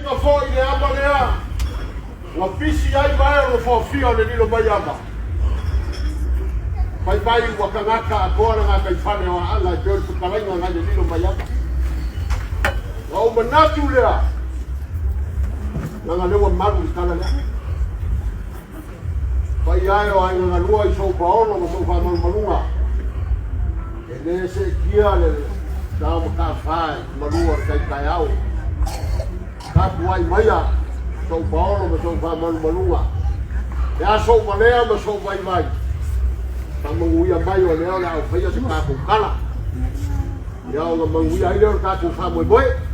Uiga foi le ama lea ua pisi ai vae o Nofoafia o le lilo mai ama. Fai mai ua tagata atoa le gataifale o Aana e pei o le fetalaiga nai le lilo mai ama. Na ou manatu lea, leaga lea ua malu le tala lea. Paia e o aiga galua i sou paolo ma sou faamalumaluga. E le seetia le sao mataafa i malu o le tai taeao. Tapuai maia sou paolo ma sou faamalumaluga. E a sou valea ma sou vaivai. Faamanuia mai o lea o le a ou faia se tatou tala. Ia ona manuia ai lea o le tatou faamoemoe.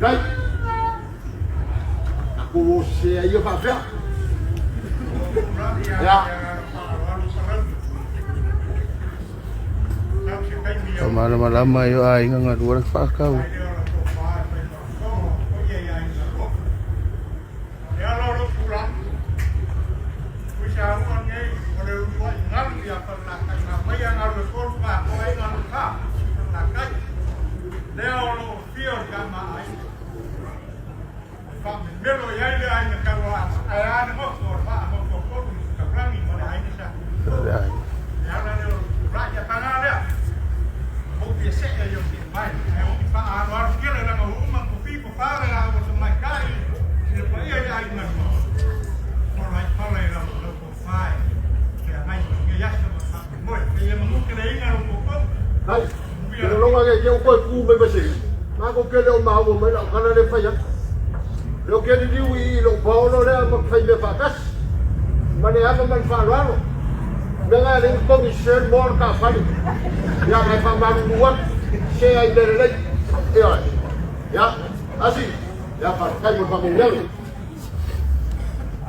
Dai. Aku o se ai ia faapea. Ia. Faamalamalama ai o aiga galua le faatau. Hai, ke longa ke ke ko ku me bese. Ma ko ke le o maua mai lau kana le fai atu. Leo ke liliu i lou paolo lea ma fai mea faatasi. Ma le ava ma le faaaloalo. Mea nga le togi se mo le taafale. Ia mai faamalulu atu. Se ai mea lelei. Ioe. Ia, asi. Ia faafetai mo le faamanuiaga.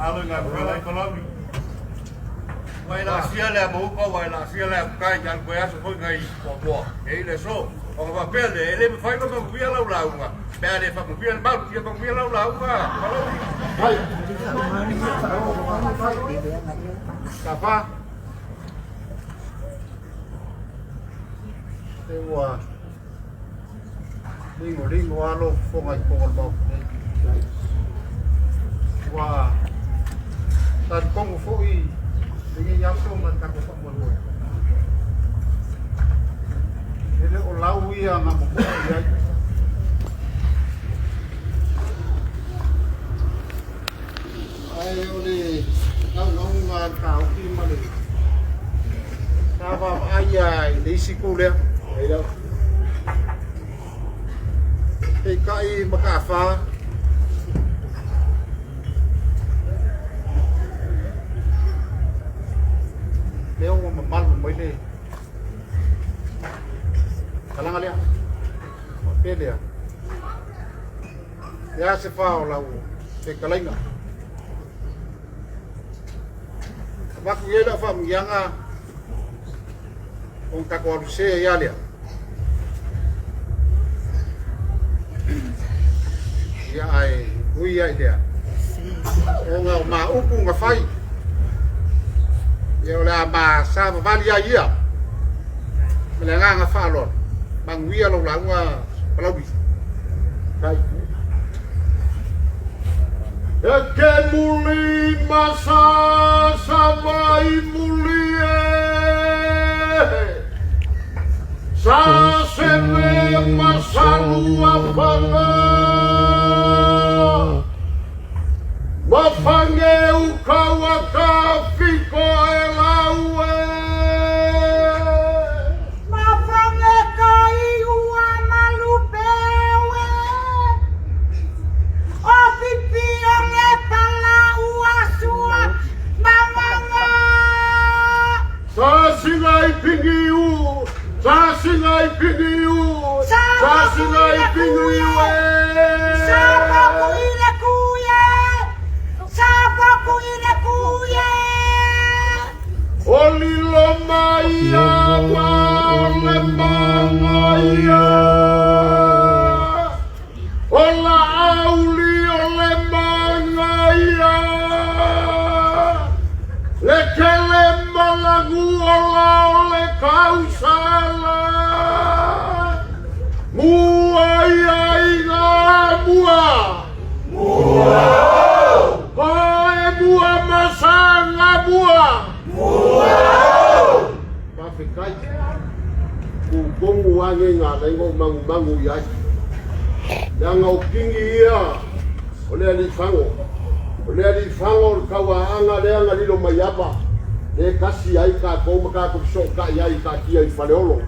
Alo i ngā whela i Palauli. Wai la sia le mo uka, wai la sia le kai i alu koe aso foi ngai moa. E i le so. O ka wapea le, e le mawhai ma manuia lau lauga. Pe a le whakamuia le malu, ia manuia lau lauga. Palauli. Hai. Tapa. Te ua lingo lingo alo fofoga i fofoga o le Maota nei. Ua talitonu foi lenei aso ma le tatou faamoemoe. E le o lau ia na momoe i ai. Ae o le naunauga a le taofi ma le sa vaavaai lava i le isi itu lea. Peitai mataafa lea ua mamalu mai le talaga lea. Faapea lea. Le a se fa o lau fetalaiga. Avatu i ai lau faamanuiaga o tatou alu se ia lea. Ia ae ui ai lea. Ona o ma upu na fai. Ia o le a ma savavali ai ia. Ma le agaga faaaloalo. Manuia lau lauga Palauli. Kai. E ke muli ma sa sa mai muli e. Sa se me ma sa lua fanga. Ma fange uka ua ka fiko e lau e. Mafange kai ua malupewe O pipi o le pala ua sua mawanga. Sa singa i pingi u, sa singa i pingi u, sa singa i pingi u e. Sa paku i le kuie, sa paku i le kuie. O lilo mai a ma o le manaia. talitonu lava nei na ala ai ona ou magumagu i ai. Leaga o kini ia o le alii fago. O le alii fago o le tauaaga lea na lilo mai ava, lea e tasi ai tatou ma tatou fesootai ai i taatia i Faleolo.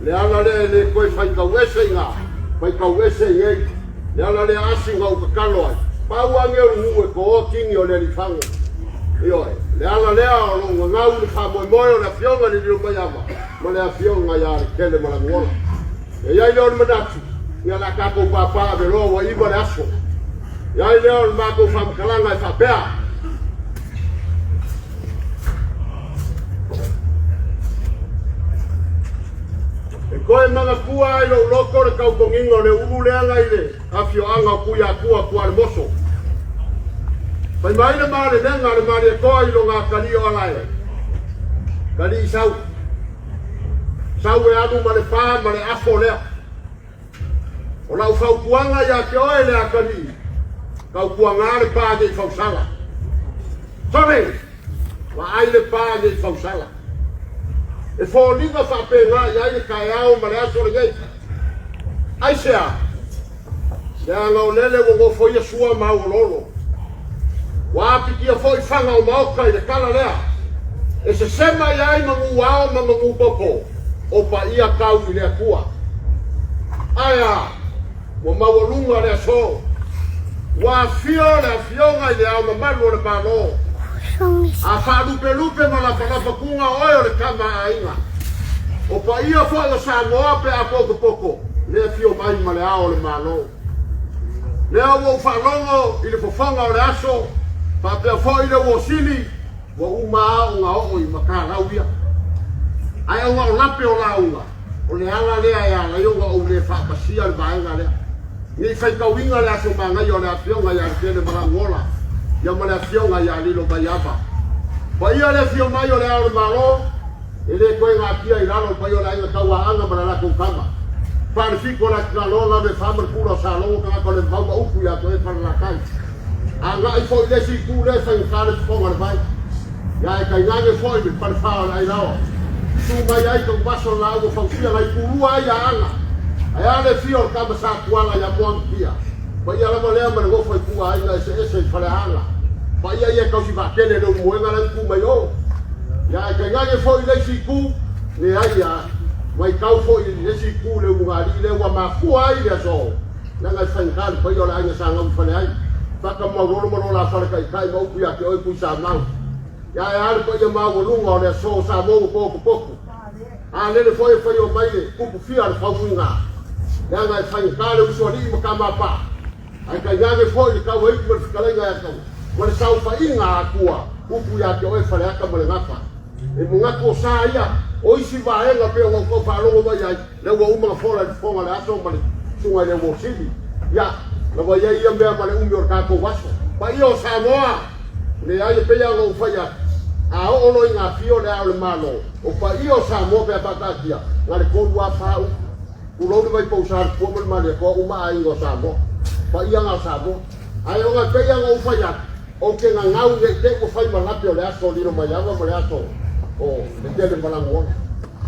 Le ala lea e le toe faitau ese i ina, faitau ese i nei. Le ala lea asi na ou tatalo ai, pau lava nei o le nuu e toa kini o le alii fago. Ioe, le ala lea o lou gagau i le faamoemoe o le Afioga i le Lilomaiava ma le Afioga ia Letele Malanuola. E i ai lea o le manatu, ia o le a tatou pāpā aveloa ua 9 le aso. E ai lea o le matou faamatalaga e faapea, E toe manatua ai lou loto le tautogiga o le ulu lea na i le afioaga o Tuiatua Tualemoso. Fai mai le malelega a le Malietoa i lona atalii o Alae, Kalii sau, sau e alu ma le pa ma le afo lea. O lau fautuaga ia te oe le atalii, tautuaga le pa nei fausala. Sole! Vaai le pa nei fausala. E foliga faapena i ai le taeao ma le aso lenei. Aisea? Leaga o lele ua nofoia sua ma auoloolo. Ua apikia foi faga o maota i le tala lea. E sesema i ai manu ao ma manu popo o paia tau i le Atua. Ae a, ua maualuga le aso. Ua afio le Afioga i le Ao Mamalu o le Malo. A faalupelupe ma lafalafa kuga oe o le tama a aiga. O paia foi o Samoa pe a potopoto le afio mai ma le Ao o le Malo. Lea ua ou faalogo i le fofoga o le aso, faapea foi le uosili, ua uma lava ona oo i matalau ia. Ae ona o lape o lauga, o le ala lea e ala ai ona ou le faapasia le vaega lea. Ne i faitauina le aso manaia o le Afioga ia Letele Malanuola, ia ma le Afioga ia Lilomaiava. Paia le afio mai o le Ao o le Malo, E le toe natia i lalo le paia o le aiga Tauaaga ma le latou tama. Faalefito le Atinalo, Lalo e fa ma le Pula o Salogo, tagata o le Vavau ma upu ia te oe Falelatai. Agai foi i le isi itu lea e faigata le fofoga o le vai. Ia e tainane foi le falefa o le Ailaoa. Susu mai ai Taguvaso le laau ua fausia nai pulua ai Aana. Ae a le fia o le tama sa Tuala ia Moanutia. Paia lava lea ma le nofo i tua aiga eseese i Faleaana. Paia ia e tausi vaatele le ulumoega la e tu mai o. Ia ae tainane foi i le isi itu, leai a vaitau foi i le isi itu le ulugalii lea ua mafua ai le aso. Leaga e faigata le paia o le aiga sa gau i fale ai. Faka maulolo ma lo la fale taitai ma upu ia te oe Tuisamau. Ia ae a le paia maualuga o le aso o Samoa ua potopoto. A lele foi e fai o mai le kupu fia le faufuiga. Leaga e faigata le usoalii ma Kamapa. Ae tainane foi le tau e ipu ma le fetalaiga ia Taua, ma le saofaiga a Atua, upu ia te oe Faleata ma le Gafa. E manatu o sa ia, o isi vaega pei ona outou faalogo mai ai, lea ua uma ona fola i le fofoga o le aso ma le susuga i le Uosili. Ia, na ua i ai ia mea ma le umi o le tatou aso. Paia o Samoa! Leai, e pei lava ona ou fai atu, a oo loa i ga afio le Ao o le Malo, o paia o Samoa pe a faataatia, na le 3 a 4 upu. Tulou le Vaipausa, le Pua ma le Malietoa, uma aiga o Samoa. Paia na o Samoa. Ae ona e pei lava ona ou fai atu, ou te gagau ne i te i ua fai ma lape o le aso Lilomaiava ma le aso o Letele ma Lanuola.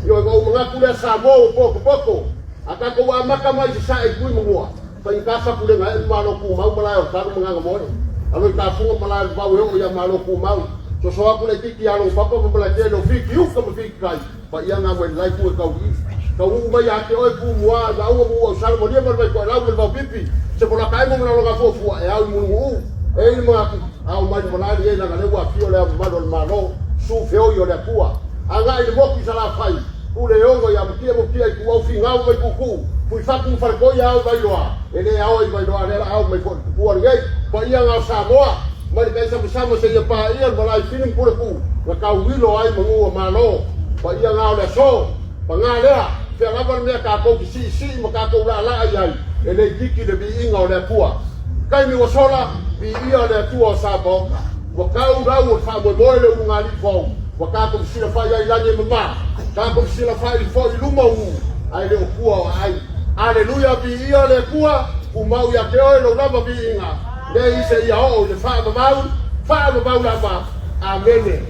Ioe, ona ou manatu lea Samoa ua potopoto, a tatou amata mai i Sasae i Tuimanua, faigata Fapulega ee ma Malo Tumau malae o Letalu ma Gagamoe. Alo i Tafuga malae o Levau e oo ia Malo Tumau. Soso atu laitiiti ia Logopapa ma Malaetele o Fiti uka ma Fiti tai. Paia ngā mai lai ku e kau i. Kau uu mai a te oe ku mua i vaunga mu au sala molia ma le vai koelau ma le vao pipi. Se po laka e mo mna longa fuafua e au i mulungu u. E i le manatu ao mai le malali e langa le ua afio le ao mamalu o le Malo, su feoi o le Atua. Agai i le motu i Salafai, pule e ono ia mutia mutia i tuau figau mai kuku, pui fatu ma faletoi ao i Vailoa, e le ao i Vailoa lea la ao mai foi le tupua lenei. Paia ngā o Samoa, mai le tai samasama seia paia le malae fili ma pule ku, na tauilo ai manu o Malo. Paia ngā o le aso, pagā lea, fea lava le mea tatou te siisii ma tatou laalaa i ai, e le itiiti le viiga o le Atua. Taimi ua sola, viia le Atua o Sapaota. Ua tau lau o le faamoemoe le ulugalii fou, ua tatou fesilafai ai i lagi e mamā, tatou fesilafai foi i luma o uu, ae le o tua o aai. Aleluia, viia le Atua, tumau ia te oe lou lava viiga, nei seia oo i le faavavau, faavavau lava. Amene.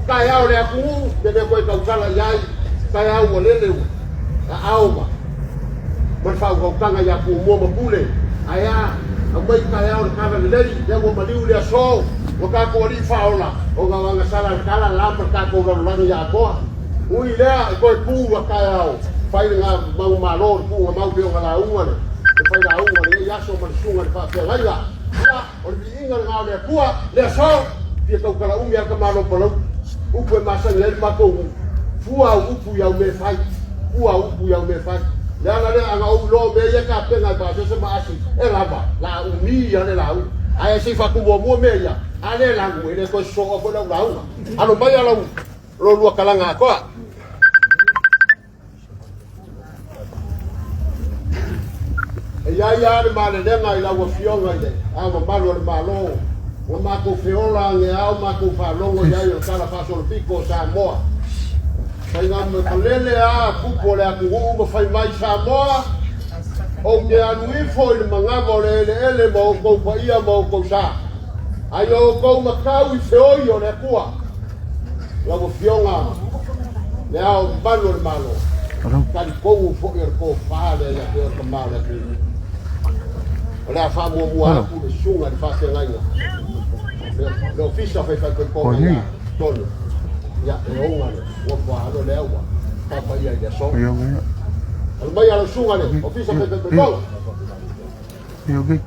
Taeao le atunuu, te le toe tautala i ai, taeao ua lele ua. Aao ma ma le faautautaga ia Tumua ma Pule. Ae a, aumai taeao le tala lelei, lea ua maliu le aso, ua tatou alii faaola, ona o agasala le tala la ma le tatou lalolagi atoa. Ui lea, e toe tu a taeao, fai le manumalo le tuugamau pei ona lauga le failauga o lenei aso ma le susuga i le faafeagaiga. Ia, o le viiga lena o le Atua, le aso, fia tautala umi lava le tamaloa Palauli. Upu e masani ai le matou fua au upu i au mea e fai. Fua au upu i au mea e fai. Le ala lea, ana ou iloa o mea ia e tapena e pasese ma asi, e lava, la umi lava le lauga. Ae se i faatumuamua mea ia, a le lanu, e le toe sosooa foi lau lauga. Alo maia lau lua talaga atoa. E i ai lava le malelega i lau Afioga i le Ao Mamalu o le Malo, ua matou feola ageao matou faalogo i ai o le Tala Faasolopito o Samoa. Faiga malele a tupu o le atunuu ma fai mai Samoa, ou te alu ifo i le manava o le eleele ma outou paia ma outou sa. Ai o outou matau i feoi o le Atua. Lau Afioga le Ao Mamalu o le Malo, talitonu foi o le tofa lea ia te oe le tama o le atunuu. O le a faamuamua atu le susuga i le faafeagaiga, le Ofisa Faifaitotoga ia Tonu, ia e ona le nofoaalo lea ua papaia i le aso. Alu mai lau susuga le Ofisa Faifaitotoga. Okay.